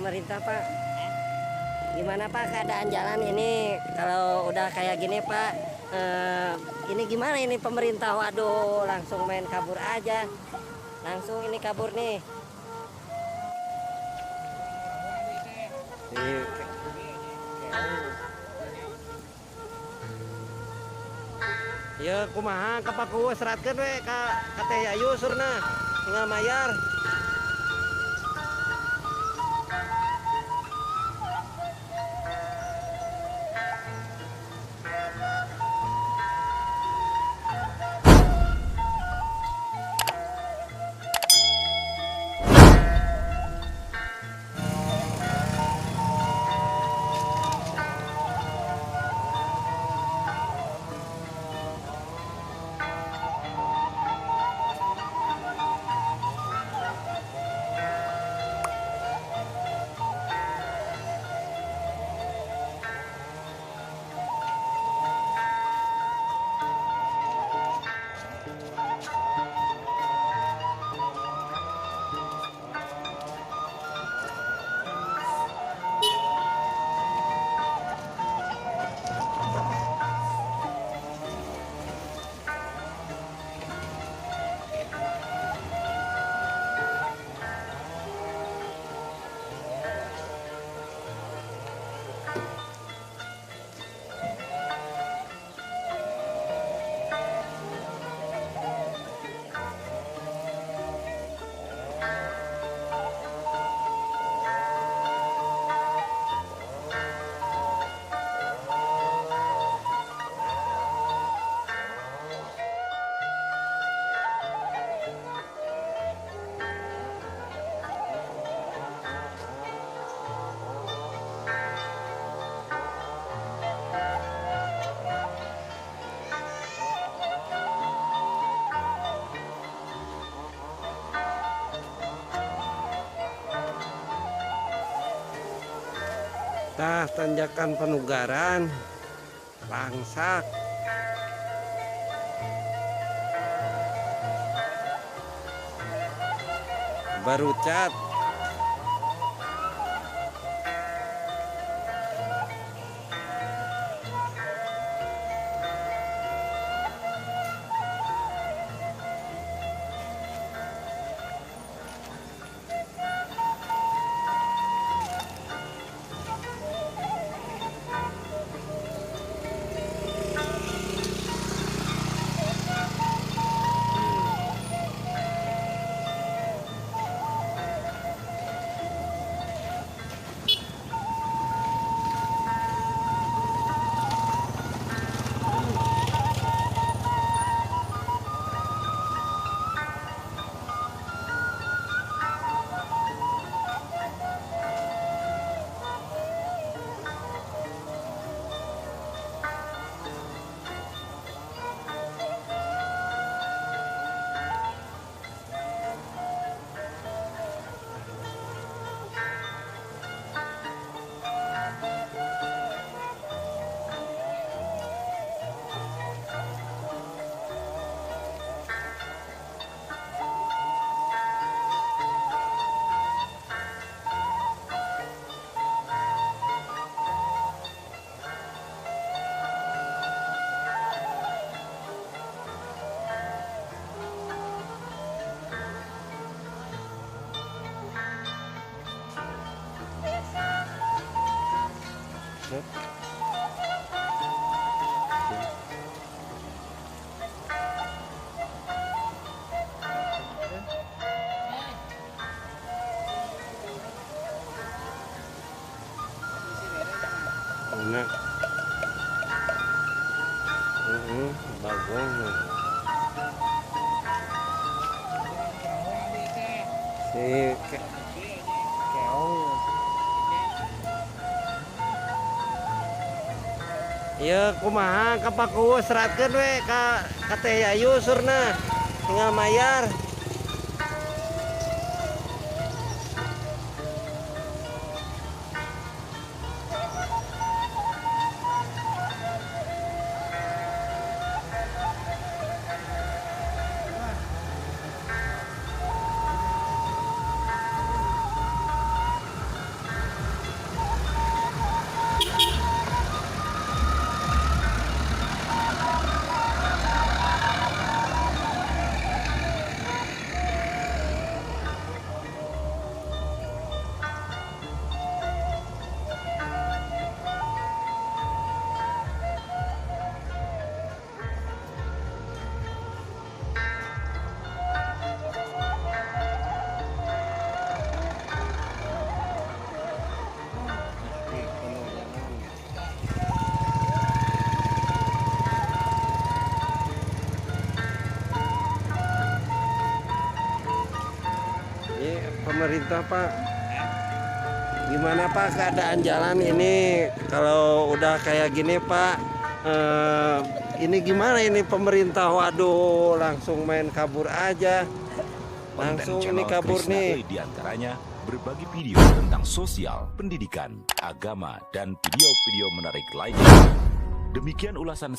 pemerintah, Pak? Gimana Pak keadaan jalan ini kalau udah kayak gini Pak? Ini gimana ini pemerintah? Waduh, langsung main kabur aja. Langsung ini kabur nih. Ya kumaha ka Paku seratkeun we ka Teh Ayu surna tinggal mayar. Tah tanjakan Panugaran Langsak. Barucat. Nah. Bagong. Si keong. Ya kumaha ka Paku seratkeun we ka Teh Ayu surna tinggal mayar. Pemerintah, Pak? Gimana, Pak, keadaan jalan ini kalau udah kayak gini, Pak? Ini gimana ini pemerintah? Waduh, langsung main kabur aja. Konten Langsung ini channel kabur Krisna nih. Euy diantaranya berbagi video tentang sosial, pendidikan, agama, dan video-video menarik lainnya. Demikian ulasan